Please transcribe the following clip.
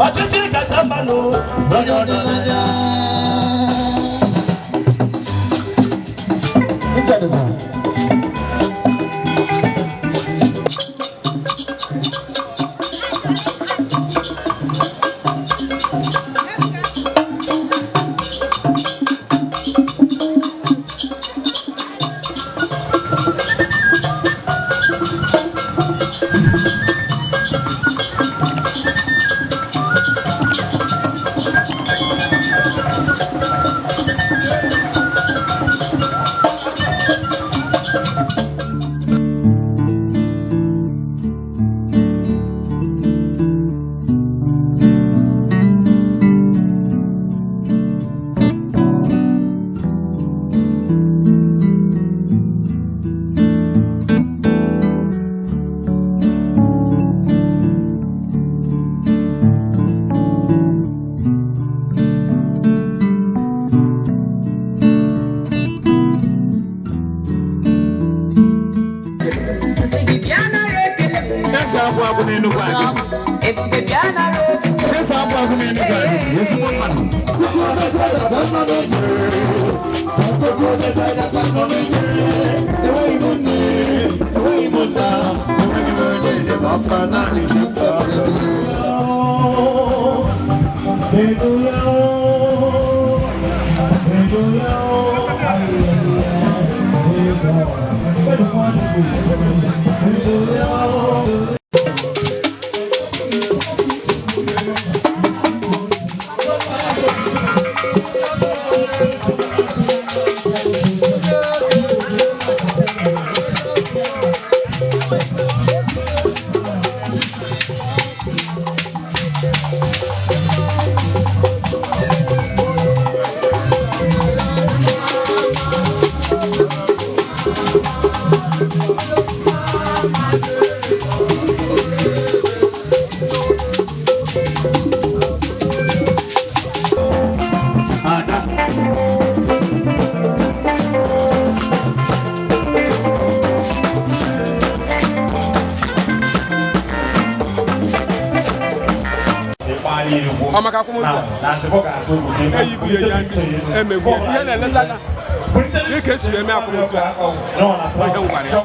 Ọchịchị kacha mma n'onye ọdịnaya. Eze agwụ agwụ n'Enugwu anyị. Eze agwụ agwụ n'Enugwu anyị. Ezigbo mmadụ. Ọmaka akwụmụzọ eyigbu ya ya ndị emegbu ya ihe na-eleta anya dịka esi eme akwụmụzọ a ihe ngwara ya.